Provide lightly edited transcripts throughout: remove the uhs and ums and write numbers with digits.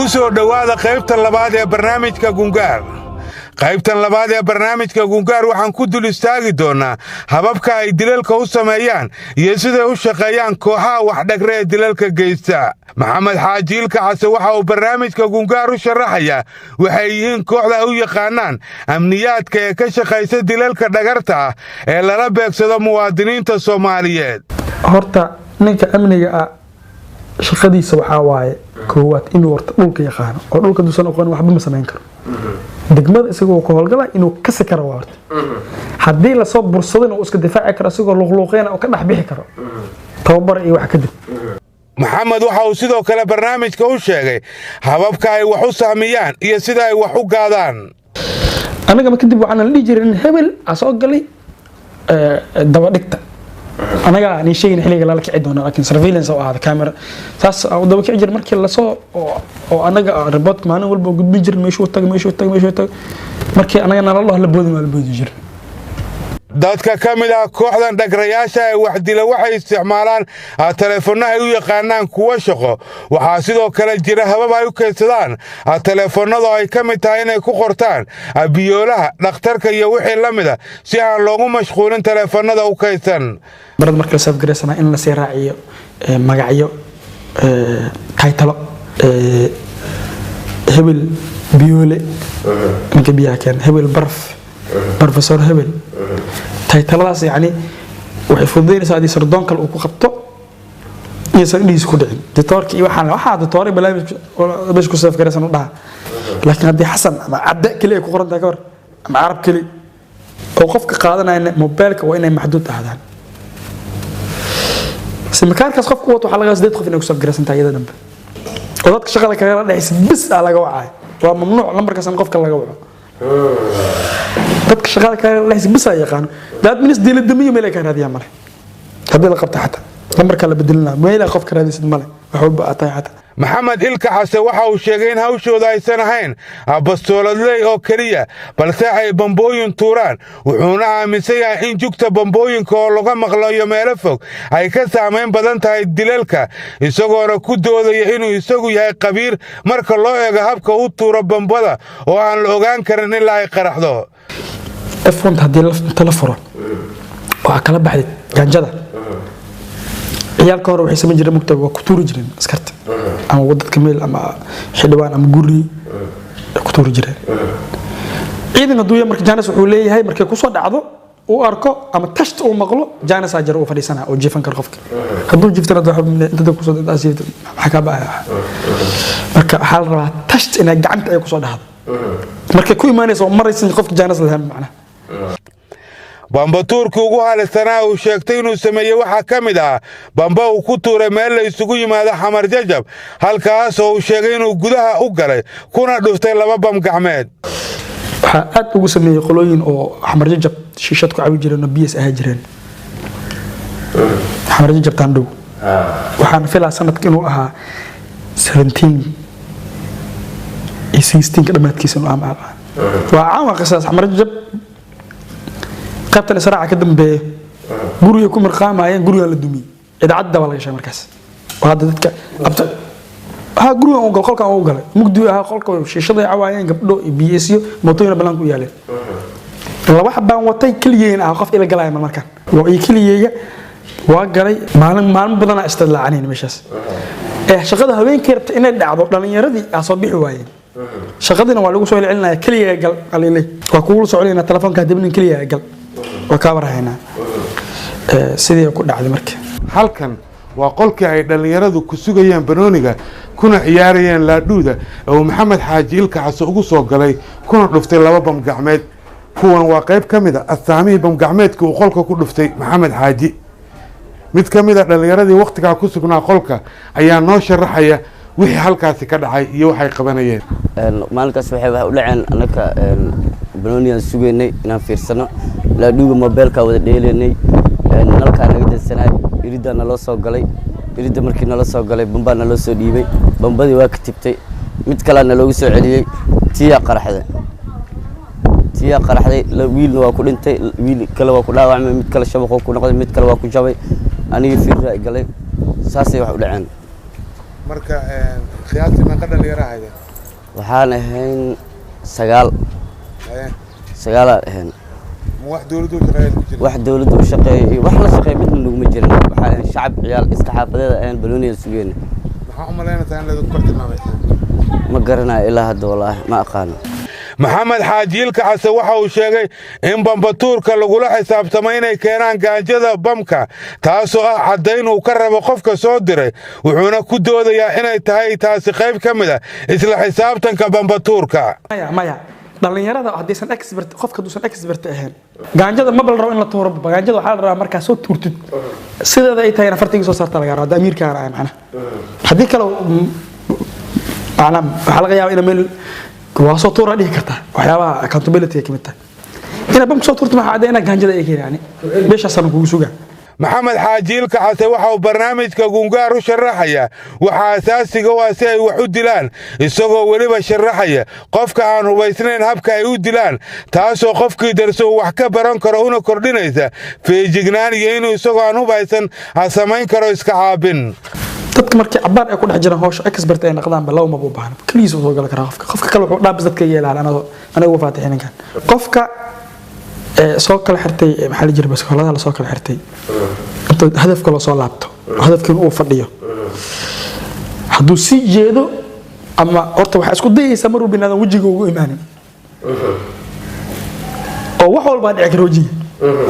Ku soo dhowaada qaybta labaad ee barnaamijka Gungaar. Qaybtan labaad ee barnaamijka Gungaar waxaan ku dul istaagi doonnaa hababka ay dilalka u sameeyaan iyo siday u shaqeeyaan kooxaha waxdhagre ee dilalka geysta. Maxamed Xaaji Ilkacase waxa uu barnaamijka Gungaar u sharaxayaa waxay yihiin kooxda ay u yaqaanaan amniyaadka ee ka shaqaysa dilalka dhagarta ah ee lala beegsado muwaadiniinta Soomaaliyeed. Horta ninka amniga ah shaqadiisa waxaa waaye koowaad inuu horta dhulka yaqaano, oo dhulka duusan aqoon waxba ma samayn karo. Degmada isagoo ka howlgala inuu kasi karo waa horta, haddii lasoo bursadana uu iska difaaci karo, isagoo luuqluuqeyna oo ka dhex bixi karo tababar iyo wax kadib. Maxamed waxa uu sidoo kale barnaamijka u sheegay hababka ay wax u sahmiyaan iyo sida ay wax u gaadaan. Anaga ma kadib waxaana la dhihi jiray nin hebel aa soo galay dabadhigta. Anaga niin sheegin xilliga lala kici doono, laakiin surveillance oo ahaada camera saas u daba kici jiray. Markii lasoo oo anaga report maalin walba gudbin jirin, meeshuu tago, meeshuu tago, meeshuu tago, markii anaga nala dhaho la boodin, waa la boodi jirin. Dadka ka mid ah kooxdan dhagrayaasha ee waxdila waxay isticmaalaan taleefanno ay u yaqaanaan kuwo shaqo. Waxaa sidoo kale jira habab ay u kaydsadaan taleefannada oo ay ka mid tahay inay ku qortaan biyoolaha, dhakhtarka iyo wixii la mida, si aan loogu mashquulin taleefannada u kaydsan. Barada marka la save garaysanaa in lasii raaciyo magacyo, titles, hebel biyoole, ninka biyaha keena, hebel baraf, professor hebel. Title-adaas yacni waxay fududaynaysaa haddii sardoon kale uu ku qabto iyaysan indhihiisa ku dhicin ditoorka iyo waxaan waxaa ditoore barnaamij meesha ku save garaysan u dhaha. Laakiin haddii Xasan ama Cadde keli ay ku qoran tahay ka hor ama Carab keli oo qofka qaadanayna, mobeelka waa inay maxduud ahaadaan. Simkaarkaas qofku wato waxaa laga 8 qof inay ku save garaysan tahay iyada dhanbe, oo dadka shaqada kagala dhexaysa bis aa laga wacay. Waa mamnuuc lambarkaas in qofka laga waco. Dadka shaqada kagala dhexaysa bis aa yaqaano. That means dii la damiyo meel ay ka raadiyaan male. Haddii la qabto xataa lambarka la bedelina, meel ay qofka raadisid male, wax walba aad tahay xataa. Maxamed Ilka Xase waxa uu sheegay in hawshooda aysan ahayn bastooladley oo keliya, balse ay bambooyin tuuraan. Wuxuuna aaminsan yahay in jugta bambooyinka oo laga maqlayo meelo fog ay ka saamayn badan tahay dilalka, isagoona ku doodaya inuu isagu yahay khabiir marka loo eego habka u tuuro bambada oo aan la ogaan karin ilaa ay qaraxdo. F1 haddii inta la furo oo kala baxdid gaanjada, ciyaalka hore waxay samayn jireen mugtaga waa ku tuuri jireen askarta ama wadadka meel ama xildhibaan ama guri ay ku tuuri jireen. Ciidan hadduu yahay marka chance wuxuu leeyahay markay kusoo dhacdo uu arko ama tashta uu maqlo, chance aa jira uu fadhiisanaa oo jiifan karo. Qofka hadduu jiiftana intada kusoo jiifto maxaa kaa ba'aya? Marka waxaa la rabaa tasht inay gacanta ay kusoo dhacdo markay ku imaanaysa oo maraysan qofka chance lahayn macnaha. Bambatuurkii ugu halisanaa uu sheegtay inuu sameeyey waxaa ka mid ah bamba uu ku tuuray meel la isugu yimaado Xamar Jajab, halkaas oo uu sheegay inuu gudaha u galay kuna dhuftay laba bam gacmeed. Waxaa aad ugu sameeyey qolooyin oo Xamar Jajab shiishad ku cabi jireen oo bs ahaa jireen Xamar Jajab taandhow. Waxaan filaa sanadka inuu ahaa 17 iyo 16ka dhammaadkiisa inuu ahaa. Waa caan, waa qisaas. Xamar Jajab qaybtan israaca ka dambeeya guriga ku mirqaamayeen, gurigaa la dumiyey, idaacadda baa laga sheegay markaas oo hadda dadka ha gurigan uu galay, qolkan uu galay, mugdi ahaa qolka, shiishaday cawaayeen gabdho iyo BSyo, mootooyina banaanka u yaaleen. Laba xabaan watay, keligeen ah, qof ila galaya markaan waa iyo keligeyga waa galay. Maalin maalin badanaa istidlaacanayn meeshaas ee shaqada habeenkii rabta inay dhacdo, dhalinyaradii aa soo bixi waayeen, shaqadiina waa lagu soo celcelinaya. Keligaa gal qalilay, waa kugula soconayna telefoonka dibnin, keligaa gal, waa kaa warhaynaa. Sidii ku dhacday marka. Halkan waa qolkii ay dhallinyaradu ku sugayeen banooniga kuna ciyaarayeen laadhuuda ee uu Maxamed Xaaji Ilka Xase ugu soo galay kuna dhuftay laba bam gacmeed. Kuwan waa qayb ka mid a astaamihii bam gacmeedka uu qolka ku dhuftay Maxamed Xaaji. Mid ka mid a dhallinyaradii wakhtigaa ku sugnaa qolka ayaa noo sharaxaya wixii halkaasi ka dhacay iyo waxay qabanayeen. Maalinkaas waxay wax u dhaceen, annaka banooniyaan sugaynay inaan fiirsano, laadhuuga mobeelkaa wada dheelaynay, nalkaa naga dansanaay, iriddaa naloo soo galay. Iridda markii nala soo galay, bambaa naloo soo dhiibay. Bambadii waa ka tibtay, mid kalea naloogu soo celiyey, tiyaa qaraxday, tiyaa qaraxday. Wiilna waa ku dhintay, wiil kale waa ku dhaawacmay, mid kale shabaqoo ku noqday, mid kale waa ku jabay, anigii fiirraa galay. Saasay wax u dhaceen. Marka qiyaastii meeqa dhalinyaro ahaydeen? Waxaan ahayn 9. 9-aan ahayn. Ma wax dowladdu u shaqeeya ku jira? Wax dowladda u shaqeeya iyo wax la shaqeeya midna naguma jirin. Waxaan ahayn shacab, ciyaal iska xaafadeeda ahayn, banooniyan sugeyna. Maxaa u malaynaysaa in laydinku bartilmaamaysaa? Ma garanayo ilaa hadda, wallaahi ma aqaano. Maxamed Xaaji Ilkacase waxa uu sheegay in bambatuurka lagula xisaabtamo inay keenaan gaanjada bamka, taasoo ah caddayn uu ka rabo qofka soo diray, wuxuuna ku doodayaa inay tahay taasi qayb ka mid a isla xisaabtanka bambatuurka. Maya, maya, dhalinyarada haddaysan expert, qofka hadduusan expert ahayn, gaanjada ma bal rabo in la tuuro. Gaanjada waxaa la rabaa markaa soo tuurtid sideeda ay tahay fartiga soo saarta laga rabaa, hadda amiirkaana ah macnaha. Haddii kale macnaha waxaa laga yaabaa ina meel waa soo tuuraa dhihi kartaa. Waxyaabaha accountability ay ka mid tahay inaad bamka soo tuurto, maxaa cadda inaa gaanjada ay keenaan yani meeshaasaan kugu sugaa. Maxamed Xaaji Ilkacase waxa uu barnaamijka Gungaar u sharaxaya waxa asaasiga u ah si ay wax u dilaan, isagoo weliba sharaxaya qofka aan hubaysnayn habka ay u dilaan, taasoo qofkii darso uu wax ka baran karo una kordhinaysa feejignaan iyo inuu isagoo aan hubaysan ha samayn karo iska caabin. Dadka markii cabaar ay ku dhex jiraan hawsha, expert ay noqdaanba, laba maba u baahna, keligiis uu soo gali karaa qofka. Qofka kale wuxuu dhaabis dadka iga ilaali, anagoo aniga uga faatixin ninkan qofka soo kala xirtay maxaa la jira, baskooladaha la soo kala xirtay, inta hadafka loo soo laabto, hadafkiina uu fadhiyo, hadduu sii jeedo ama horta waxaa isku dayaysaa mar walba inaadan wejiga ugu imaanin, oo wax walbaa dhici kara, wejiga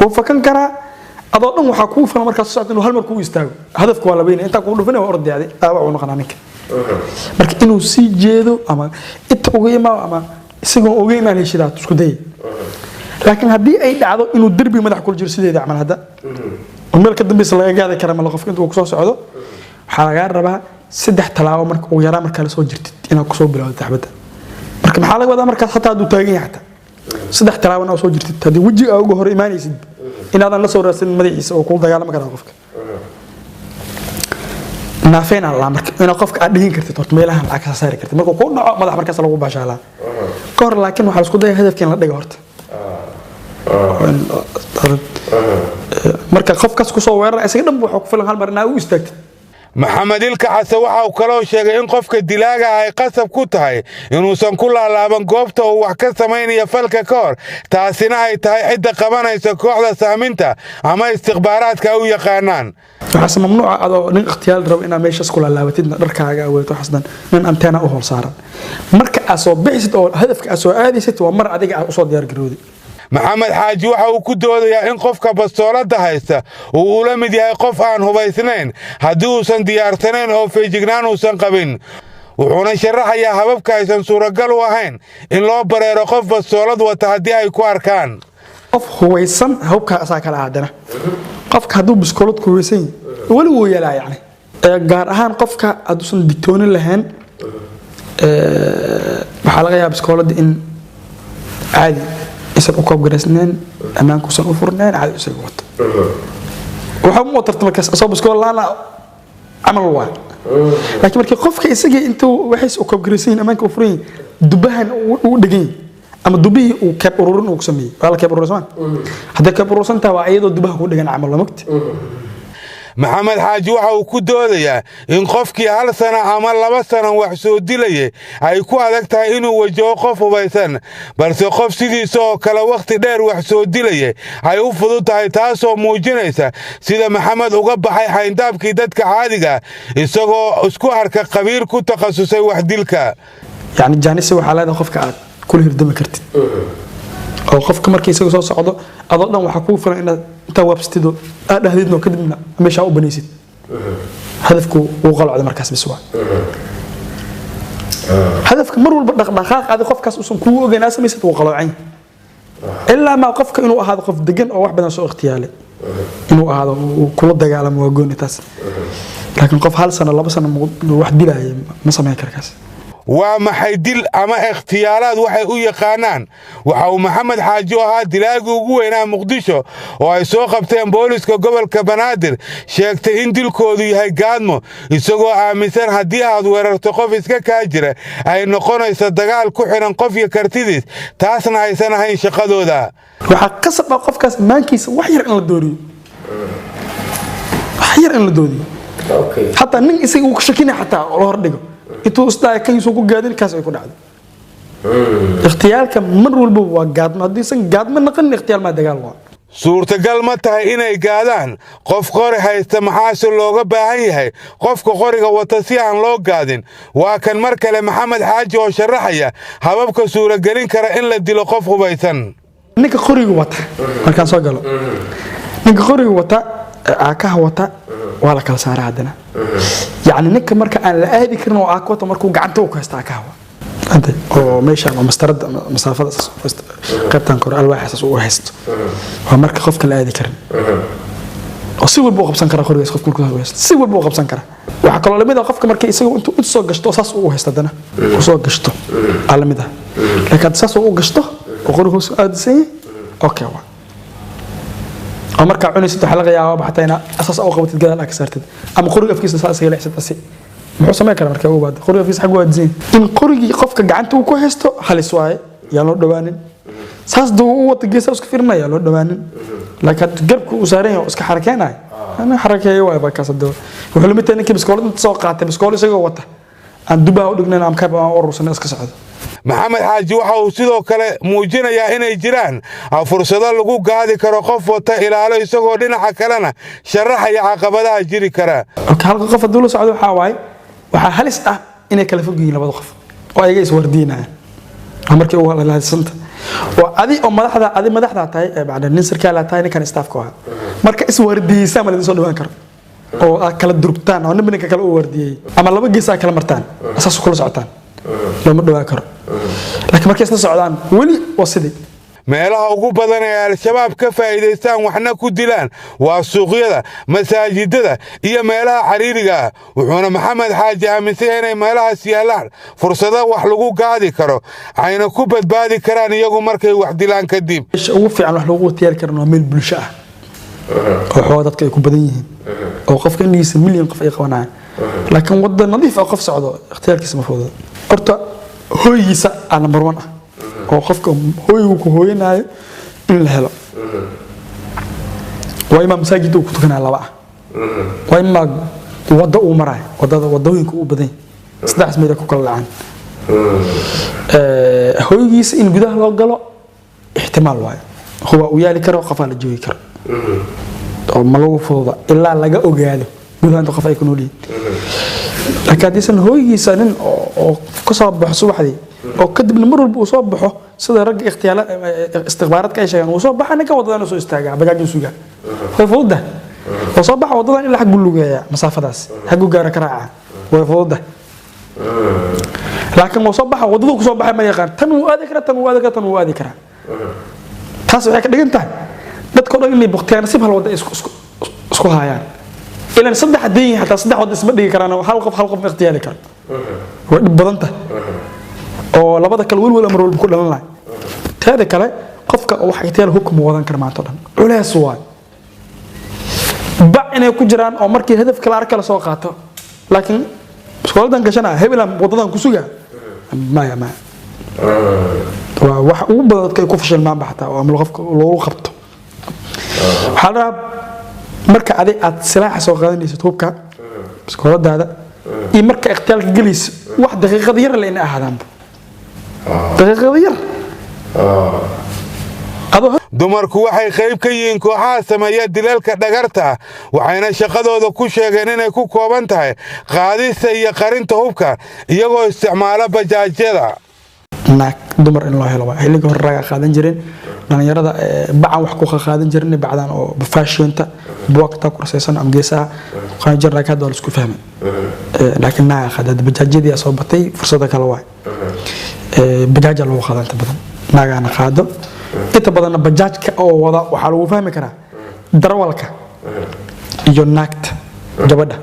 wuu fakan karaa. Adoo dhan waxaa kugu filan markaad soo socto inuu hal mar kugu istaago, hadafku waa la weynaya, intaa kugu dhufanaya, waa ordayadi, dhaawac uu noqonaa ninka. Marka inuu sii jeedo ama inta uga imaao ama isagoon uga imaan heshidaad isku dayay. Laakiin haddii ay dhacdo inuu derbi madax kula jiro sideeda camal, hadda oo meel ka dambeysa laga gaadi kara mala, qofka intuu kusoo socdo waxaa lagaa rabaa 3 tallaabo marka ugu yaraan markaa lasoo jirtid inaad kusoo bilowdo taxbadda. Marka maxaa laga wadaa? Markaas hataa hadduu taagan yahay, xataa 3 tallaabo inaad soo jirtid, haddii wejiga aa uga hor imaanaysid, inaadan la soo raadsanin madaxiisa oo kula dagaalami karaa qofka. Naafeen aan marka inaad qofka aad dhigin kartid horta meelahan lacag ka saari kartid, markuu kuu dhaco madax markaas lagu baashaalaa ka hor. Laakiin waxaa la isku daya hadafka in la dhigo horta. Marka qofkaas kusoo weerara, isaga dhan wuxuu ku filan hal mar inaa u istaagtid. Maxamed Ilkacase waxa uu kaloo sheegay in qofka dilaaga ay qasab ku tahay inuusan ku laalaaban goobta uu wax ka samaynaya falka ka hor, taasina ay tahay cidda qabanaysa kooxda sahminta ama istikhbaaraadka u yaqaanaan. Waxaase mamnuuca adoo nin ikhtiyaal rabo inaad meeshaas ku laalaabatidna, dharkaaga aweeto, waxaas dhan, nin anteena u hool saaran. Marka aad soo bixisid oo hadafka aad soo aadaysid, waa mar adiga aad usoo diyaar garowday. Maxamed Xaaji waxa uu ku doodayaa in qofka bastooladda haysta uu ula mid yahay qof aan hubaysnayn haddii uusan diyaarsanayn oo feejignaan uusan qabin, wuxuuna sharaxayaa hababka aysan suuragal u ahayn in loo bareero qof bastoolad wata haddii ay ku arkaan. Qof hubaysan hubka asaa kala aadana. Qofka hadduu biskoolad ku hubaysan yahay weli wuu yeelaa yacni. Gaar ahaan qofka hadduusan digtoonin lahayn, waxaa laga yaabaa biskooladda in caadi isan u koobgaraysnayn, ammaanka usan u furnayn, caadi isaga wato, waxa mu tarta markaas asoo biskool laana camal waa. Laakiin markii qofka isagii intuu waxays u koobgaraysan yihiin, ammaanka u furan yihiin, dubahan uu dhegan yahay ama dubihii uu keeb ururin uu ku sameeyey, waa la keeb ururin soma? Hadday keeb urursan tahay, waa iyadoo dubaha ku dhegan camal, la mogta. Maxamed Xaaji waxa uu ku doodayaa in qofkii hal sana ama 2 sano wax soo dilayay ay ku adag tahay inuu wajaho qof hubaysan, balse qof sidiisa oo kale wakhti dheer wax soo dilayay ay u fudud tahay, taasoo muujinaysa sida Maxamed uga baxay xayndaabkii dadka caadiga, isagoo isku arka khabiir ku takhasusay wax dilka. Yani jaanisi waxaa leedahay qofka aad kula hirdami kartid, oo qofka markii isaga soo socdo, adoo dhan waxaa kugu filan inaad intaa waabsatido, aad dhahdidno, kadibna meeshaa u banaysid, hadafku wuu qalocda markaas bis. Waa hadafka mar walba dhaqdhaqaaq adi qofkaas uusan kugu ogeyn aad samaysid, wuu qaloocan yahay, ilaa maa qofka inuu ahaado qof degan oo wax badan soo ikhtiyaalay inuu ahaado uu kula dagaalamo, waa gooni taas. Laakiin qof hal sano, 2 sano wax dilaya ma samayn kara kaas. Waa maxay dil ama ikhtiyaalaad waxay u yaqaanaan? Waxa uu Maxamed Xaaji ahaa dilaagii ugu weynaa Muqdisho oo ay soo qabteen booliska gobolka Banaadir, sheegtay in dilkoodu yahay gaadmo, isagoo aaminsan haddii aad weerarto qof iska kaa jira ay noqonayso dagaal ku xidhan qof iyo kartidiis, taasna aysan ahayn shaqadooda. Waxaa qasab ah qofkaas maankiisa wax yar in la dooriyo, wax yar in la doodiyo. Xataa nin isaga uu ka shakinaya xataa oo la hordhigo intuu isdhaaya kan yuusan ku gaadin, kaas ay ku dhacdo. Ikhtiyaalka mar walba waa gaadmo. Haddiisan gaadmo naqanin, ikhtiyaal maa, dagaal waa. Suurtagal ma tahay inay gaadaan qof qori haysta? Maxaase looga baahan yahay qofka qoriga wata si aan loo gaadin? Waa kan mar kale Maxamed Xaaji oo sharaxaya hababka suuragelin kara in la dilo qof hubaysan. Ninka qoriga wata markaan soo galo, ninka qoriga wata, aakaha wata, waa la kala saaraa haddana. Yacni ninka marka aan la aadi karin oo aaka wata, markuu gacanta u ku haysta aakaha wa oo meeshaan oo mastarada masaafada saas u haysto, qaybtan kore alwaaxa saas u haysto, waa marka qofka la aadi karin oo si walba u qabsan kara qorigaas. Qofka markuu saas u haysto, si walba u qabsan kara. Waxaa kaloo lamid ah qofka markii isaga intuu u soo gashto oo saas u haysto, haddana u soo gashto aa lamid ah. Laakiin hadda saas u gashto oo qoriga hoos u aadisan yahay, okay waa. Oo markaa cunaysid waxaa laga yaabaa xataa inaa saas u qabatid, gadaal aa ka saartid, ama qoriga afkiisa saas isaga leexsad. Asi muxuu samayn karaa markaa? Ubaad qoriga afkiisa xag u aadisan yahay. In qorigii qofka gacanta uu ku haysto halis waaye, yaan loo dhawaanin. Saas duu u wata, geesaa iska fiirinaya, loo dhawaanin. Laakiin hadda garabka uu saaran yahay oo iska xarakeenaya, ana xarakeeyo waay bakaas. Hadda wuxuu lamid tahay ninkii biskoolad inta soo qaatay, biskool isagoo wata aan dubaha u dhignayn ama kab aan u urursanay, iska socdo. Maxamed Xaaji waxa uu sidoo kale muujinayaa inay jiraan fursado lagu gaadi karo qof wata ilaalo, isagoo dhinaca kalena sharaxaya caqabadaha jiri kara. Marka halka qof hadduu la socdo, waxaa waaye waxaa halis ah inay kala fog yihiin labada qof oo ayaga iswardiinayaan. Waa markii ugu halisanta oo adi oo madaxda, adi madaxda tahay, bacda nin sarkaal tahay, ninkan staffka ahaa, marka iswardiyeysaa ma laidin soo dhawaan karo oo aad kala durugtaan oo ninba ninka kale u wardiyey ama laba gees aad kala martaan, saas kula socotaan, looma dhawaan karo. Laakiin markay isla socdaan, weli waa sidii. Meelaha ugu badan ee Al-Shabaab ka faa'iidaystaan waxna ku dilaan waa suuqyada, masaajidada iyo meelaha cariiriga ah. Wuxuuna Maxamed Xaaji aaminsan yahay inay meelahaas yaallaan fursado wax lagu gaadi karo, ayna ku badbaadi karaan iyagu markay wax dilaan kadib. Meesha ugu fiican wax lagu tiyaari karana waa meel bulsho ah oo xoogaa dadka ay ku badan yihiin oo qofka indhigiisa milyan qof ay qabanayaan. Laakiin wadda nadiif ah qof socdo, ikhtiyaarkiisa ma fududa. Horta hooygiisa aa number one ah, oo qofka hooygu ku hooyanaayo in la helo. Waa imaa masaajid uu ku tukanaya, laba ah waa imaa wadda uu maraayo, wadada wadooyinka uu badan yahay. Saddexdaas meel ay ku kala dhacaan. Hooygiisa in gudaha loo galo ixtimaal waayo, huwa uu yaali karo, qofaa la joogi karo oo ma lagu fududa ilaa laga ogaado gudaha inta qof ay ku nool yihiin. Laakiin haddiisan hooygiisa nin oo ka soo baxo subaxdii oo kadibna mar walba uu soo baxo, sida ragga ikhtiyaala istikhbaaraadka ay sheegaan, uu soo baxa ninka wadadan uu soo istaagaa, bajaaj sugaa, way fududah. Oo soo baxa wadadan ilaa xaggu lugeeya, masaafadaas xaggu gaara ka raaca, way fududah. Laakiin wuu soo baxa, wadadu ku soo baxay ma yaqaan, tan wuu aadi karaa, tan wuu aadi karaa, tan wuu aadi karaa. Taas waxay ka dhigan tahay dadka o dhan inay buktiyaan nasiib hal wadda isku hayaan. Ilan saddex haddii yihiin, xataa saddex wadda isma dhigi karaan oo hal qof ma ikhtiyaari karo, way dhib badan tahay oo labada kale welwel amar walba ku dhalan lahay. Teeda kale, qofka wax ikhtiyaar hubka ma wadan kara maanta o dhan, culees waay. Bac inay ku jiraan oo markii hadafka la arka la soo qaato. Laakiin iskooladan gashana, hebelan wadadan ku sugaa, maya maya. Waa wax ugu badan dadka ay ku fashilmaanba xataa oo ama qofka loogu qabto. Waxaa la rabaa marka adi aad silaaxa soo qaadanaysid, hubka iskooladaada, iyo marka ikhtiyaalka gelayso, wax daqiiqada yar le inay ahaadaanba, daqiiqada yar adoo. Dumarku waxay qayb ka yihiin kooxaha sameeya dilalka dhagarta ah, waxayna shaqadooda ku sheegeen inay ku kooban tahay qaadista iyo qarinta hubka, iyagoo isticmaala bajaajyada. Naag dumar in loo helo waa. Xilligii hore ragaa qaadan jireen, dhalinyarada bacan wax ku qaadan jirin, bacdan oo fashionta buwagta kursaysan ama geesaha ku qaadan jirin. Laakiin hadda waa la isku fahmay. Laakiin naaga qaada bajaajyadii aa soo batay, fursada kale waay. Bajaaja lagu qaada inta badan, naagaana qaado inta badanna. Bajaajka oo wada waxaa lagu fahmi karaa darawalka iyo naagta gabadha,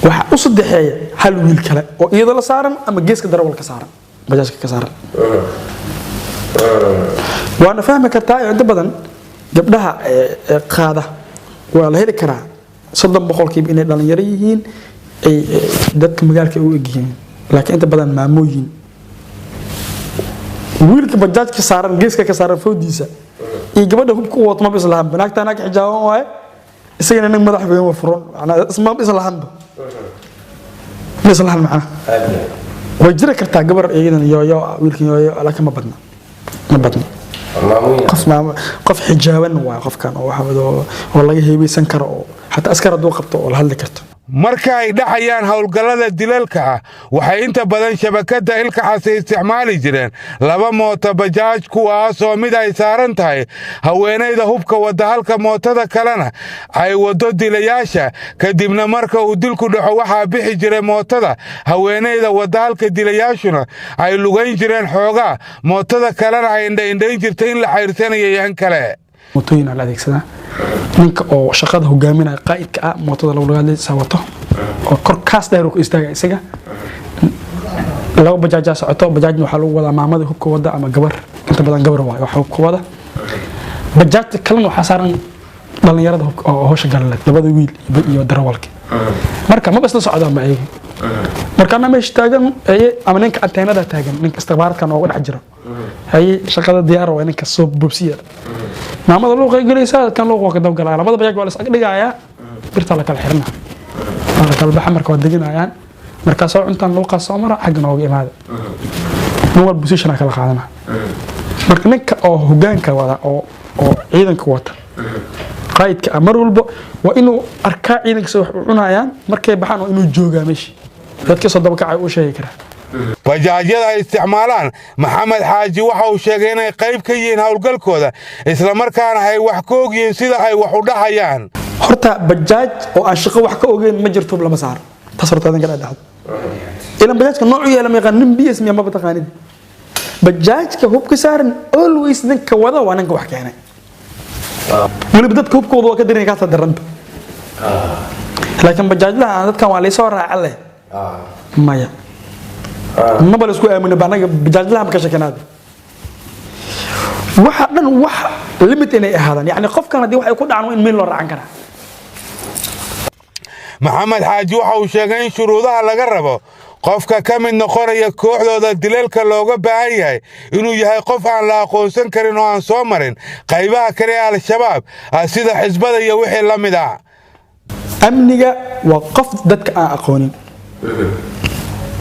waxaa u saddexeeya hal wiil kale oo iyadoo la saaran ama geeska darawalka saaran, bajaajka ka saaran. Waana fahmi kartaa. Inta badan gabdhaha ee qaada waa la heli karaa 30% inay dhalinyaro yihiin, ay dadka magaalka ay u egyihiin, laakiin inta badan maamooyin. Wiilka bajaajka saaran, geeska ka saaran foodiisa iyo gabadha hubka u wato maba islahan. Naagta naag xijaaban waaye, Isagana nin madax weyn waa furan, macnaa isma islahanba, ma islahan macnaha. Way jiri kartaa gabar iyadan yooyo ah, wiilkan yooyo, laakiin ma badna, ma badna. Qof maamo, qof xijaaban waa qofkan oo waxa oo laga heebeysan karo, oo xataa askar hadduu qabto oo la hadli karto. Marka ay dhacayaan howlgallada dilalka ah, waxay inta badan shabakadda Ilkacase isticmaali jireen laba mooto bajaaj, kuwaasoo mid ay saaran tahay haweenayda hubka wadda, halka mootada kalena ay waddo dilayaasha. Kadibna marka uu dilku dhaco, waxaa bixi jiray mootada haweenayda wadda, halka dilayaashuna ay lugayn jireen xoogaa, mootada kalena ay indhaindhayn jirtay in la xayrsanaya yan kale. Mootooyin aa la adeegsadaa. Ninka oo shaqada hogaaminaya, qaa'idka ah, mootada lagu hadlaysa wato oo kor kaas dheer uu ku istaaga isaga. Laba bajaajaa socoto. Bajaajna waxaa lagu wadaa maamada hubka wada ama gabar, inta badan gabar waayo waxa hubka wada. Bajaajta kalena waxaa saaran dhalinyarada hubka oo howsha galaleed, labada wiil iyo darawalka. Marka maba isla socdaan ba ayaga. Marka anaa meesha taagan haye, ama ninka anteenada taagan, ninka istikhbaaradka nooga dhex jiro, haye, shaqada diyaar waa, ninka soo bobsiya. Maamada luuqay gelaysaa, kan luuq waa ka dabgalaya. Labada bajaaj waa la is ag dhigayaa, birta la kala xirna, waa la kala baxa. Marka waa deginayaan, markaa soo cuntaan, luuqaas soo mara, xagga nooga imaada. Nin walba position kala qaadana. Marka ninka oo hogaanka wada oo ciidanka wata, qaa'idka ah, mar walba waa inuu arkaa ciidanka sida wax u cunayaan. Markay baxaan waa inuu joogaa meeshii, dadkii soo daba kacay uu sheegi karaa. Bajaajyada ay isticmaalaan, Maxamed Xaaji waxa uu sheegay inay qayb ka yihiin howlgalkooda, islamarkaana ay wax ka og yihiin sida ay wax u dhacayaan. Horta bajaaj oo aan shaqo wax ka ogeyn ma jirto, lama saaro taas. Horta adinka dhexdo ilan bajaajka noocu yeela ma yaqaan nin BS miya, maba taqaanid. Bajaajka hubka saaran always ninka wada waa ninka wax keenay. Weliba dadka hubkooda waa ka daran, kaasa daranta. Laakiin bajaajlaha aan dadkan waa laysoo raaca leh, maya, maba la isku aamino ba. Anaga bajaajlaha ma ka shakinaada. Waxa dhan wax limit inay ahaadaan, yani qofkan haddii wax ay ku dhacaan waa in meel loo raacan karaa. Maxamed Xaaji waxa uu sheegay in shuruudaha laga rabo qofka ka mid noqonaya kooxdooda dilalka looga baahan yahay inuu yahay qof aan la aqoonsan karin oo aan soo marin qaybaha kale ee Al-Shabaab, sida xisbada iyo wixii la mid ah. Amniga waa qof dadka aan aqoonin.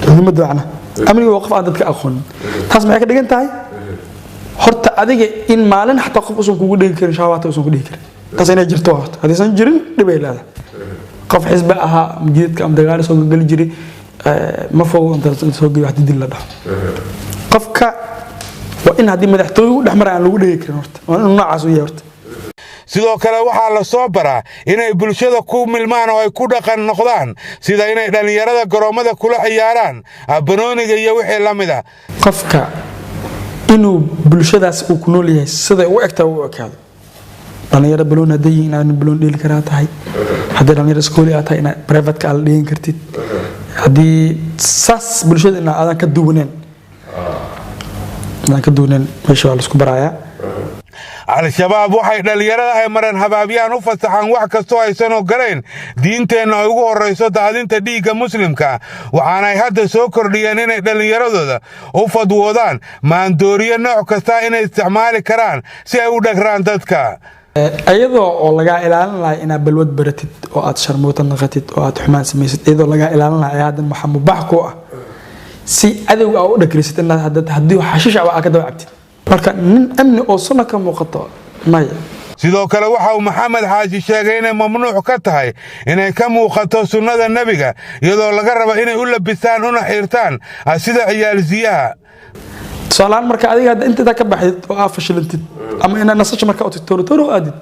Muhiimadda macnaha amniga waa qof aan dadka aqoonin. Taas maxay ka dhigan tahay? Horta adiga in maalin xataa qof usan kugu dhigi karin shabaabta usan ku dhigi karin, taas inay jirto waa. Horta haddaysan jirin dhibay leedahay. Qof xisbi ahaa ama jidadka ama dagaalo soo geli jiray, ma fogo inta soo geli wax dil la dhaho. Qofka waa in haddii madaxtooye u dhex mara aan lagu dhigi karin. Horta waa inuu noocaas u yahay horta. Sidoo kale waxaa la soo baraa inay bulshada ku milmaan oo ay ku dhaqan noqdaan, sida inay dhallinyarada garoommada kula ciyaaraan banooniga iyo wixii la mid a. Qofka inuu bulshadaas uu ku nool yahay siday u egtahay u ekaado. Dhalinyaro baloon hadday yihiin, inaad baloon dheeli karaa tahay. Haddii dhalinyaro iskooli aad tahay, inaad private-ka aad la dhigan kartid. Haddii saas bulshada ina aadan ka duwaneen, meesha waa laisku barayaa. Al-Shabaab waxay dhallinyarada ay mareen habaabyaan u fasaxaan wax kastoo aysan ogolayn diinteenna, ay ugu horrayso daadinta dhiigga muslimka. Waxaanay hadda soo kordhiyeen inay dhallinyaradooda u fadwoodaan maandooriyo nooc kasta inay isticmaali karaan si ay u dhagraan dadka. Iyadoo oo lagaa ilaalin lahay inaad balwad baratid oo aad sharmuuta naqatid oo aad xumaan samaysid, iyadoo lagaa ilaalin lahay ayaa haddan waxaa mubaax ku ah si cadowga aa u dhagrisid inaad haddii xashiish ah aa ka daba cabtid. Marka nin amni oo sunna ka muuqato, maya. Sidoo kale waxa uu Maxamed Xaaji sheegay inay mamnuuc ka tahay inay ka muuqato sunnada nebiga, iyadoo laga rabo inay u labistaan una xiirtaan sida ciyaalsiyaha. Tusaalahaan, marka adiga hadda inta ka baxdid oo aa fashilantid ama inaad nasasho marka u tagto, tooro tooro aadid,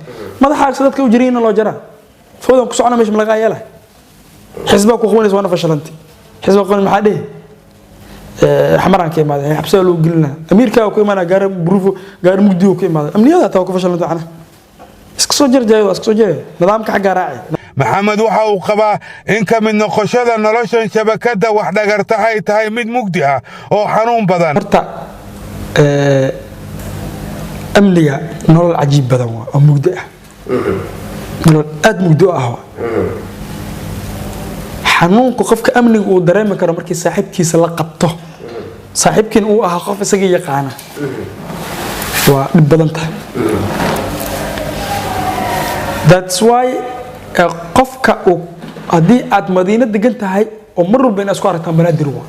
madaxaagsa dadka u jiriina loo jaraa, fowdan ku socona, meesha ma lagaa yeelay? Xisbaa ku qabanaysa, waana fashilantay. Xisbaa qaban, maxaa dhihi? Xamaraan ka imaaday, xabsigaa loo gelinaa. Amiirkaa ku imaanaa, gaari buruufo, gaari mugdigo ku imaaday. Amniyada hataa waa ku fashilantay. Macnaha iska soo jarjayo, waa iska soo jaraya, nidaamka xaggaa raaci. Maxamed waxa uu qabaa in ka mid noqoshada noloshan shabakadda wax dhagarta ay tahay mid mugdi ah oo xanuun badan. Horta amniga nolol cajiib badan waa oo mugdi ah, nolol aada mugdi u ah waa. Xanuunku qofka amniga uu dareemi karo markii saaxiibkiisa la qabto, saaxiibkiina uu ahaa qof isaga yaqaana, waa dhib badan tahay. That's why Ee qofka uu haddii aad Madiino degan tahay oo mar walba inaad isku aragtaan Banaadir waa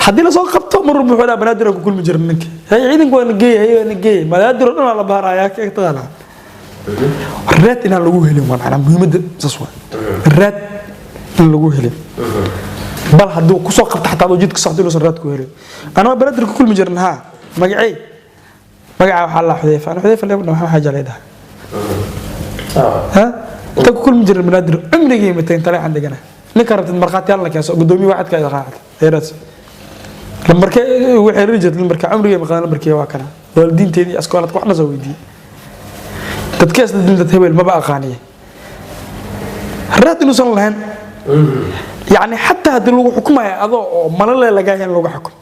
haddii lasoo qabto, mar walba wuxuu dhaha Banaadir ku kulmi jira ninka. Hay, ciidanku waa na geeyay, hay, waa na geeyay, Banaadir oo dhan waa la baarayaa. Ka taqaanaa raad inaan lagu helin waa macnaa muhiimadda saas waa raad in lagu helin, bal hadduu kusoo qabto xataa adoo jidka socdo inuusan raad ku helin. Anaa Banaadir ku kulmi jirin. Haa, magacey magaca waxaa la Xudeyfa, ana Xudeyfa leebna waxaa xaaja leedahay. Ha, inta ku kulmi jirin Banaadir cumrigii matay taleexan degana. Ninka rabtid markhaatiyaal la keenso, gudoomiye waxaad ka yaqaan heeraas lambarkee ugu xiriiri jirtay lambarka cumrigii maqaan lambarkee waa kana waalidiinteedii askooladka waxna soo weydiiyey dadka isla dil dad hebel maba aqaaniye raad inuusan lahayn. Yacni xataa haddii lagu xukumayo adoo oo malale lagaa yahay in lagu xukumo.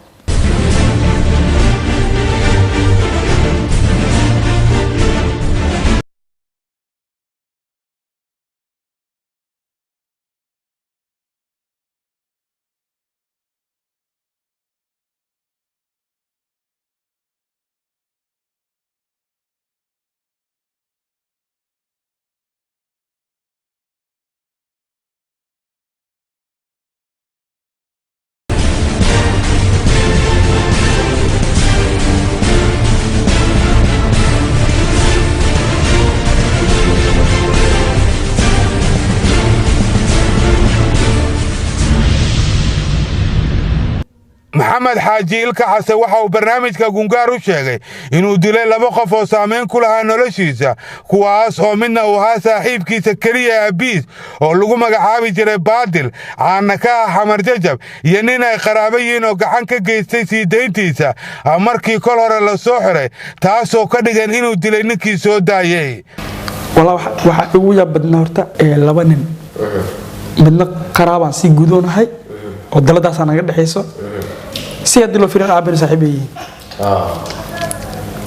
Maxamed Xaaji Ilka Xase waxa uu barnaamijka Gungaar u sheegay inuu dilay laba qof oo saamayn ku lahaa noloshiisa, kuwaas oo midna uu ahaa saaxiibkiisa keliya abiis oo lagu magacaabi jiray Baadil, caana ka ah Xamar Jajab, iyo nin ay qaraabo yihiin oo gacan ka geystay sii dayntiisa markii kol hore la soo xiray, taasoo ka dhigan inuu dilay ninkii soo daayey. Walaa waxaa igu yaab badnaa horta ee laba nin, midna qaraabaan sii gudoonahay oo daladaasaa naga dhexayso, si haddii loo fiirin aabena saaxiib ay yihiin,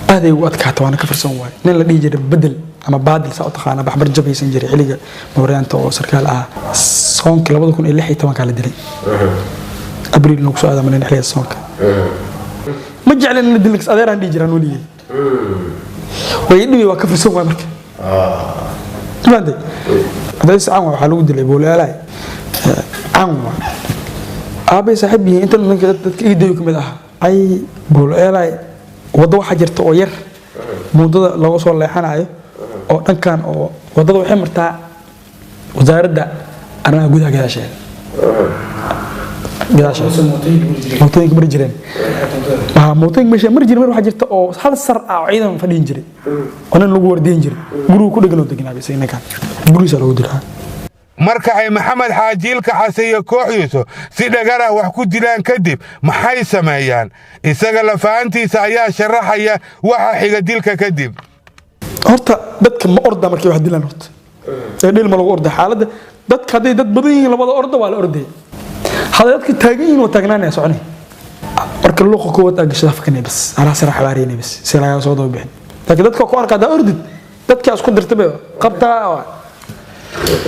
aaday ugu adkaata waana ka farsan waay. Nin la dhihi jiray Bedel ama Baadil saa u taqaana baxbar jabaysan jiray xilliga Mawriyaanta oo sarkaal ahaa, soonkii 2016-kaa la dilay, Abriil nagu soo aadamalin xilliga soonka. Ma jeclin in la dilin, adeeraan dhihi jiraan weligay way dhibi, waa ka farsan waay. Marka maantay cadays caan waxaa lagu dilay boolaalay caan waa aabay saaxiib yihiin inta ninka dadka ii dayo kamid ah ay boolaalay. Waddo waxaa jirta oo yar muddada looga soo leexanayo oo dhankan oo waddada waxay martaa wasaaradda arrimaha gudaha gadaasheeda mootooyinka mari jireen. Mootooyinka meesha mari jireen mar waxaa jirta oo hal sar ah oo ciidan fadhiin jiray oo nin lagu wardiyin jiray, gurigu ku dhegan oo deganaa isaga ninkan gurigiisa lagu dilaa. Marka ay Maxamed Xaaji Ilka Xase iyo kooxdiisu si dhagar ah wax ku dilaan kadib, maxay sameeyaan? Isaga lafahantiisa ayaa sharaxaya waxa xiga dilka kadib. Horta dadka ma orda markay wax dilaan, horta ee dhil ma lagu orda. Xaaladda dadka hadday dad badan yihiin labada orda waa la ordaya, hadday dadka taagan yihiin waa taagnaanaya soconay. Marka luuqa koowaad aa gashada fakanay bas alaa sara xabaariyay bas si lagaa soo daba bixin, laakiin dadka ku arka haddaa ordid dadka isku dirta bay qabtaa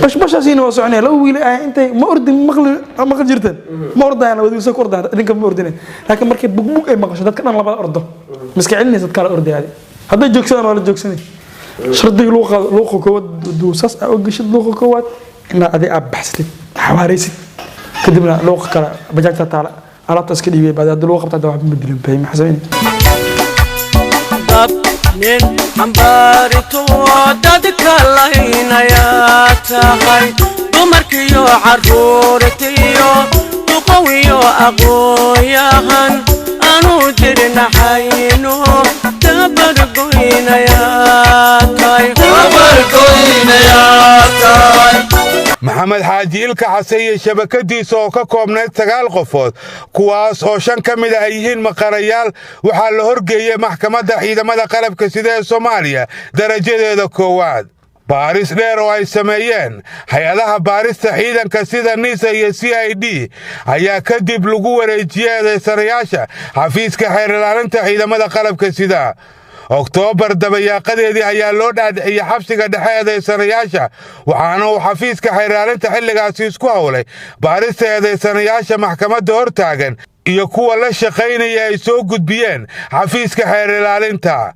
bashbashaasiina waa soconaya. Laba wiil ah intay ma ordin maqli maqli jirteen ma ordayaan, labada wiil ku ordayaan idinka ma ordinay, laakiin markay bugbug ay maqasho dadka dhan labada ordo miska celinaysa, dadka la ordaya hadday joogsadaan waa la joogsanay. Shardiga luuqa luuqa koowaad duusaas aa ogashid luuqa koowaad inaad adi aad baxsatid xawaaraysid, kadibna luuqa kale bajaajta taala alaabta iska dhiibay baad haddii lagu qabta hadda waxba ma dilin bay maxaa sameynay. Dab nin xambaarito dadka laynayaa tahay, dumarkiyo carruurtiyo duqowiyo aqoonyahan aanu dirnaxayno tabargoynayaa tahay. Maxamed Xaaji Ilka Xase iyo shabakadiisa oo ka koobnayd 9 qofood, kuwaas oo 5 ka mid ah ay yihiin maqanayaal, waxaa la horgeeyey maxkamadda ciidamada qalabka sida ee Soomaaliya darajadeeda koowaad. Baaris dheer oo ay sameeyeen hay-adaha baarista ciidanka sida NISA iyo CID ayaa kadib lagu wareejiyey eedaysanayaasha xafiiska xeer ilaalinta ciidamada qalabka sida. Oktoobar dabayaaqadeedii ayaa loo dhaadhiciyey xabsiga dhexe eedaysanayaasha, waxaana uu xafiiska xeer ilaalinta xilligaasi isku howlay baarista eedaysanayaasha maxkamadda hortaagan iyo kuwa la shaqaynaya ay soo gudbiyeen xafiiska xeer ilaalinta.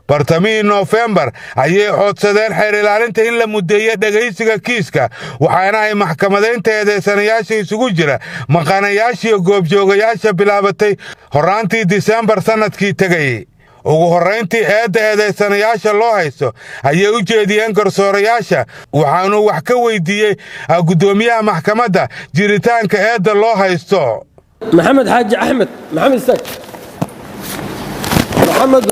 Bartamihii Noofembar ayay codsadeen xeer ilaalinta in la muddeeyo dhegaysiga kiiska, waxaana ay maxkamadaynta eedaysanayaasha isugu jira maqanayaashiiyo goobjoogayaasha bilaabatay horraantii Disembar sannadkii tegay. Ugu horrayntii eedda eedaysanayaasha loo haysto ayay u jeediyeen garsoorayaasha, waxaanuu wax ka weyddiiyey guddoomiyaha maxkamadda jiritaanka eedda loo haysto. Maxamed Xaaji Axmed Maxamed, istaag. Maxamed,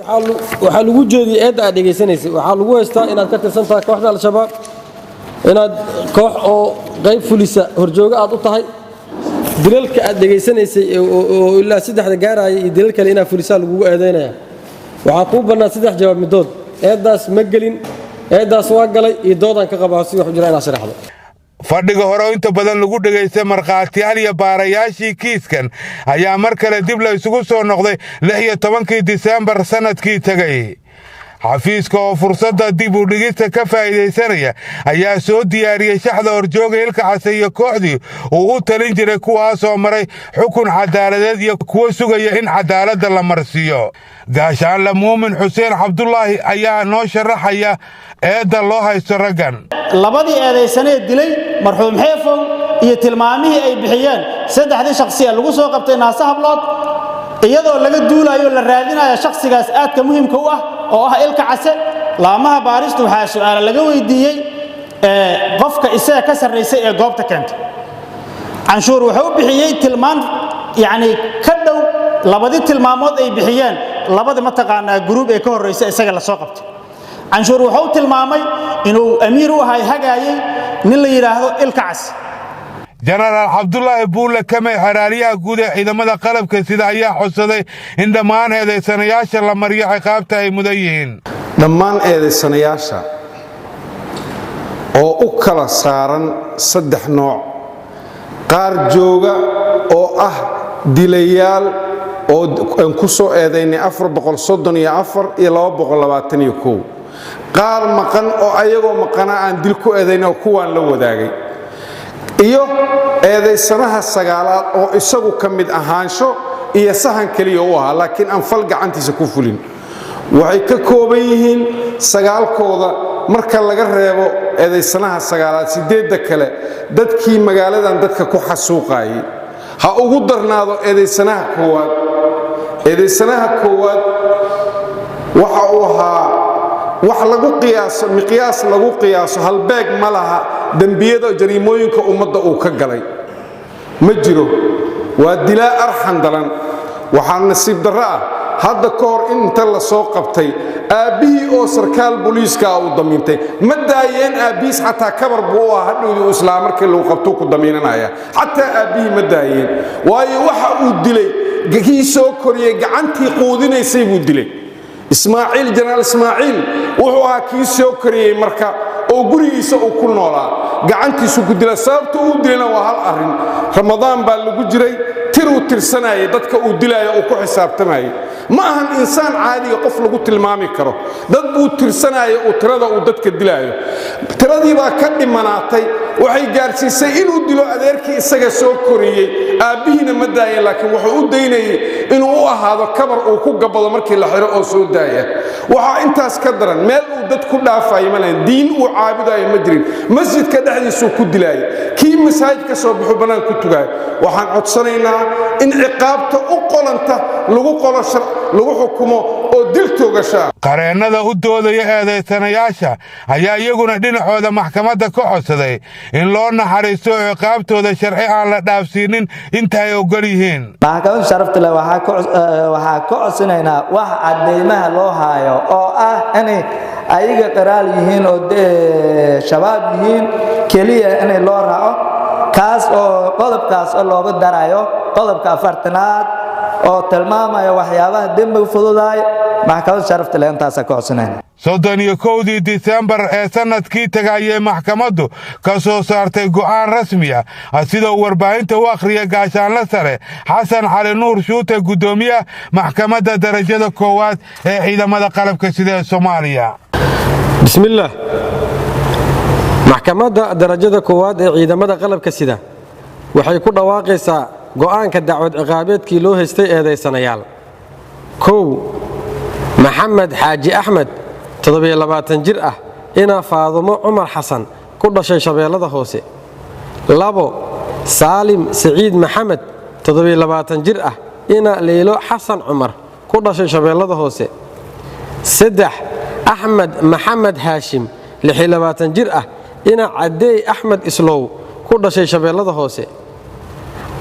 waxaa lagu jeediyey eedda aad dhegaysanaysay. Waxaa lagu haystaa inaad ka tirsan tahay kooxda Al-Shabaab, inaad koox oo qayb fulisa horjoogo aad u tahay, dilalka aad dhegaysanaysay oo ilaa saddexda gaaraya iyo dilal kale inaad fulisaa lagugu eedaynaya. Waxaa kuu bannaan saddex jawaab midood: eeddaas ma gelin, eeddaas waa galay iyo doodaan ka qabaa. Si wax u jira inaad sharaxdo. Fadhiga hore oo inta badan lagu dhegaystay markhaatiyaal iyo baarayaashii kiiskan ayaa mar kale dib la isugu soo noqday 16-kii Disembar sannadkii tegay. Xafiiska oo fursadda dib u dhigista ka faa'iidaysanaya ayaa soo diyaariyey shaxda horjooga Ilka Case iyo kooxdii uu u talin jiray, kuwaasoo maray xukun cadaaladeed iyo kuwo sugaya in cadaaladda la marsiiyo. Gaashaanle Muumin Xuseen Cabdulaahi ayaa noo sharaxaya eedda loo haysto raggan. Labadii eedaysanee dilay marxuum Xeefow iyo tilmaamihii ay bixiyeen saddexdii shakhsi ee lagu soo qabtay Naase Hablood, iyadoo laga duulayo la raadinayo shakhsigaas aadka muhiimka u ah oo ah Ilka Case, laamaha baaristu waxaa su'aala laga weydiiyey qofka isaga ka sarraysay ee goobta keentay. Canshuur wuxuu u bixiyey tilmaan yacni ka dhow labadii tilmaamood ay bixiyeen labada mataqaanaa group ee ka horreysa isaga la soo qabtay. Canshuur wuxuu tilmaamay inuu amiir u ahay, hagaayay nin la yidhaahdo Ilka Case. Jenaraal Cabdulaahi Buulle Kamey, xeraaliyaha guud ee ciidamada qalabka sida, ayaa codsaday in dhammaan eedaysanayaasha la mariyo ciqaabta ay mudan yihiin. Dhammaan eedaysanayaasha oo u kala saaran saddex nooc: qaar jooga oo ah dilayaal oo aan ku soo eedaynay iyo qaar maqan oo ayagoo maqana aan dil ku eedaynay oo kuwaan la wadaagay, iyo eedaysanaha sagaalaad oo isagu ka mid ahaansho iyo sahan keliya u ahaa laakiin aan fal gacantiisa ku fulin. Waxay ka kooban yihiin sagaalkooda, marka laga reebo eedaysanaha sagaalaad, sideedda kale dadkii magaaladan dadka ku xasuuqaayay. Ha ugu darnaado eedaysanaha koowaad. Eedaysanaha koowaad waxa uu ahaa wax lagu qiyaaso, miqyaas lagu qiyaaso, halbeeg ma laha. Dembiyada, jariimooyinka ummadda uu ka galay ma jiro. Waa dilaa arxan daran. Waxaa nasiib darro ah hadda ka hor inta la soo qabtay aabbihii oo sarkaal booliiska ah uu damiintay. Ma daayeen aabbihiis, xataa kabar buu u ah hadhowdii uu islaa markii lagu qabtuu ku damiinanaya. Xataa aabbihii ma daayeen, waayo waxa uu dilay kii soo koriyey, gacantii quudinaysay buu dilay. Ismaaciil, Jenaraal Ismaaciil, wuxuu ahaa kii soo koriyey marka oo gurigiisa uu ku noolaa, gacantiisu ku dila. Sababta uu dilayna waa hal arrin: Ramadaan baa lagu jiray, tiruu tirsanayay dadka uu dilaayo uu ku xisaabtamayay. Ma ahan insaan caadiga qof lagu tilmaami karo. Dad buu tirsanaya uu tirada uu dadka dilaayo, tiradii baa ka dhimanaatay, waxay gaarsiisay inuu dilo adeerkii isaga soo koriyey. Aabbihiina ma daayeen, laakiin wuxuu u daynayay inuu u ahaado kabar uu ku gabado markii la xiro oo soo daaya. Waxaa intaas ka daran, meel uu dad ku dhaafayo ma lahayn, diin uu caabudayo ma jirin. Masjidka dhexdiisuu ku dilaayay, kii masaajid ka soo baxuu bannaan ku tugaayo. Waxaan codsanaynaa in ciqaabta u qolanta lagu qolo, lagu xukumo oo dil toogashaa. Qareennada u doodaya eedaysanayaasha ayaa iyaguna dhinacooda maxkamadda ka codsaday in loo naxariisto ciqaabtooda sharci aan la dhaafsiinin inta ay oggol yihiin. Maxkamadda sharafta leh, waxaa ka codsanaynaa wax cadeymaha loo haayo oo ah inay ayaga qiraal yihiin oo Shabaab yihiin keliya inay loo raaco, kaas oo qodobkaas oo looga darayo qodobka 40aad oo tilmaamaya waxyaabaha dembiga fududaay. Maxkamadda sharafta leh, intaasaa ka codsanayna. 31-dii Disembar ee sannadkii taga ayay maxkamaddu ka soo saartay go'aan rasmi ah, sida uu warbaahinta u akhriya Gaashaanle Sare Xasan Cali Nuur Shuute, guddoomiyaha maxkamadda darajada koowaad ee ciidamada qalabka sida ee Soomaaliya. Bismillaah. Maxkamadda darajada koowaad ee ciidamada qalabka sida waxay ku dhawaaqaysaa go'aanka dacwad ciqaabeedkii loo haystay eedaysanayaal: 1. Maxamed Xaaji Axmed, 27 jir ah, ina Faadumo Cumar Xasan, ku dhashay Shabeellada Hoose. 2, Saalim Siciid Maxamed, 27 jir ah, ina Leylo Xasan Cumar, ku dhashay Shabeellada Hoose. 3, Axmed Maxamed Haashim, 26 jir ah, ina Cadeey Axmed Islow, ku dhashay Shabeellada Hoose.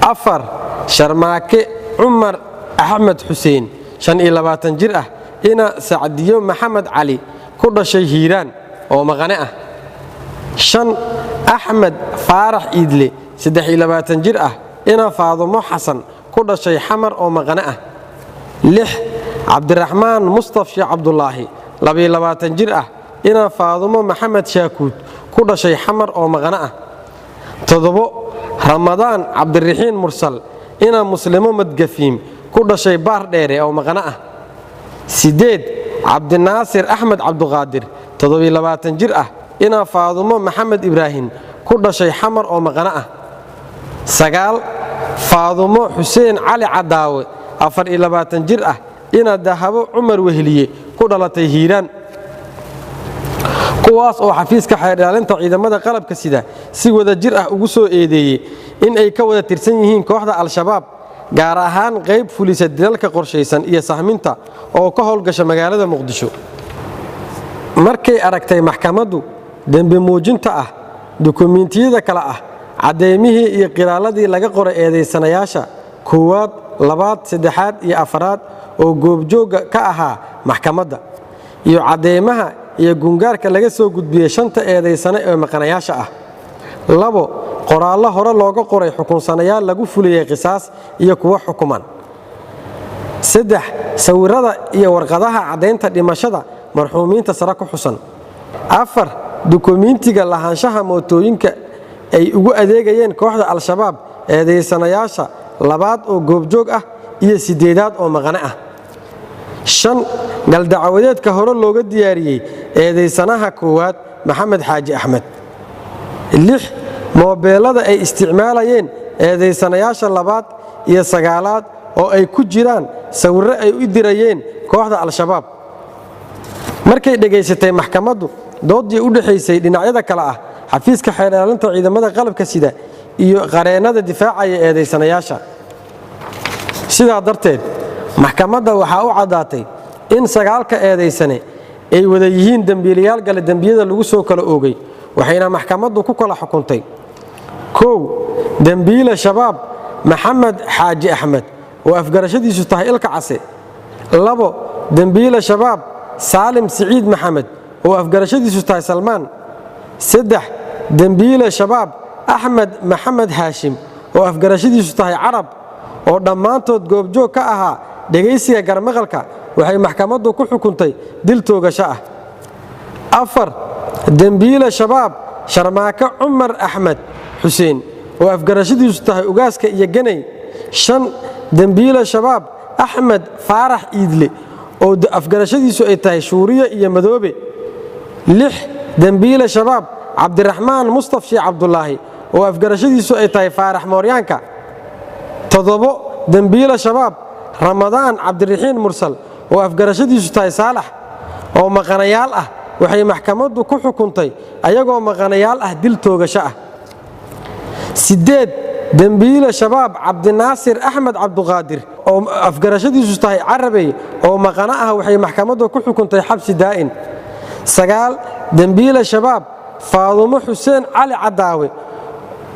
4, Sharmaake Cumar Axmed Xuseen, 25 jir ah, ina Sacdiyo Maxamed Cali, ku dhashay Hiiraan, oo maqane ah. 5, Axmed Faarax Iidle, 23 jir ah, ina Faadumo Xasan, ku dhashay Xamar, oo maqane ah. 6, Cabdiraxmaan Mustaf Sheekh Cabdulaahi, 22 jir ah, ina Faadumo Maxamed Shaakuud, ku dhashay Xamar, oo maqane ah. 7, Ramadaan Cabdiraxiin Mursal, ina Muslimo Madgafiim, ku dhashay Baar Dheere, oo maqane ah. 8, Cabdinaasir Axmed Cabduqaadir, 27 jir ah, ina Faadumo Maxamed Ibraahim, ku dhashay Xamar, oo maqane ah. 9, Faadumo Xuseen Cali Cadaawe, 24 jir ah, ina Dahabo Cumar Weheliye, ku dhalatay Hiiraan. Kuwaas oo xafiiska xeer ilaalinta ciidamada qalabka sida si wada jir ah ugu soo eedeeyey in ay ka wada tirsan yihiin kooxda Al-Shabaab, gaar ahaan qayb fulisa dilalka qorshaysan iyo sahminta oo ka howlgasha magaalada Muqdisho. Markay aragtay maxkamaddu dembi muujinta ah, dukumiintiyada kale ah caddeymihii iyo qiraaladii laga qoray eedaysanayaasha koowaad, labaad, saddexaad iyo afaraad oo goobjoogga ka ahaa maxkamadda, iyo caddeymaha iyo gungaarka laga soo gudbiyey shanta eedaysane ee maqanayaasha ah. 2, qoraallo hore looga qoray xukunsanayaal lagu fuliyey qisaas iyo kuwo xukuman. 3, sawirada iyo warqadaha caddaynta dhimashada marxuumiinta sare ku xusan. 4, dukumiintiga lahaanshaha mootooyinka ay ugu adeegayeen kooxda Al-Shabaab eedaysanayaasha labaad oo goobjoog ah iyo sideedaad oo maqane ah. 5, galdacwadeedka hore looga diyaariyey eedaysanaha koowaad, Maxamed Xaaji Axmed. 6, moobeelada ay isticmaalayeen eedaysanayaasha labaad iyo sagaalaad oo ay ku jiraan sawirro ay u dirayeen kooxda Al-Shabaab. Markay dhegaysatay maxkamaddu doodii u dhexaysay dhinacyada kale ah xafiiska xeer ilaalinta ciidamada qalabka sida iyo qareennada difaacaya eedaysanayaasha. Sidaa darteed, maxkamadda waxaa u caddaatay in sagaalka eedaysane ay wada yihiin dembiilayaal gale dembiyada lagu soo kala oogay, waxayna maxkamaddu ku kala xukuntay: 1, dembiile Shabaab Maxamed Xaaji Axmed, oo afgarashadiisu tahay Ilka Case. 2, dembiile Shabaab Saalim Siciid Maxamed, oo afgarashadiisu tahay Salmaan. 3, dembiile Shabaab Axmed Maxamed Haashim, oo afgarashadiisu tahay Carab, oo dhammaantood goobjoog ka ahaa dhegaysiga garmaqalka, waxay maxkamaddu ku xukuntay dil toogasho ah. 4, dembiile Shabaab Sharmaake Cumar Axmed Xuseen, oo afgarashadiisu tahay Ugaaska iyo Ganay. 5, dembiile Shabaab Axmed Faarax Iidle, oo afgarashadiisu ay tahay Shuuriye iyo Madoobe. 6, dembiile Shabaab Cabdiraxmaan Mustaf Sheekh Cabdulaahi, oo afgarashadiisu ay tahay Faarax Mooryaanka. 7, dembiile Shabaab Ramadaan Cabdiraxiin Mursal, oo afgarashadiisu tahay Saalax, oo maqanayaal ah, waxay maxkamaddu ku xukuntay ayagoo maqanayaal ah dil toogasho ah. 8, dembiile Shabaab Cabdinaasir Axmed Cabduqaadir, oo afgarashadiisu tahay Carabey, oo maqano ah, waxay maxkamaddu ku xukuntay xabsi daa'in. 9, dembiile Shabaab Faadumo Xuseen Cali Cadaawe,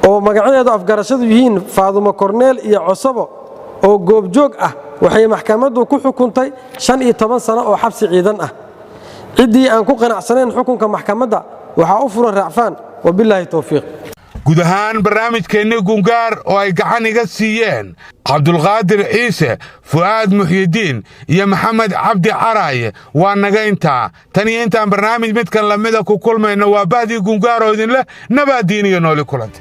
oo magacyadeedu afgarashadu yihiin Faadumo Korneel iyo Cosobo, oo goobjoog ah, waxay maxkamaddu ku xukuntay 15 sano oo xabsi ciidan ah. Ciddii aan ku qanacsanayn xukunka maxkamadda waxaa u furan racfaan. Wabilaahi towfiiq. Guud ahaan barnaamijkeenni Gungaar oo ay gacan iga siiyeen Cabdulqaadir Ciise, Fu'aad Muxyidiin iyo Maxamed Cabdi Caraaye waa naga intaa. Tan iyo intaan barnaamij midkan lamida ku kulmayno, waa bahdii Gungaar oo idinleh nabaaddiin iyo nooli kulanta.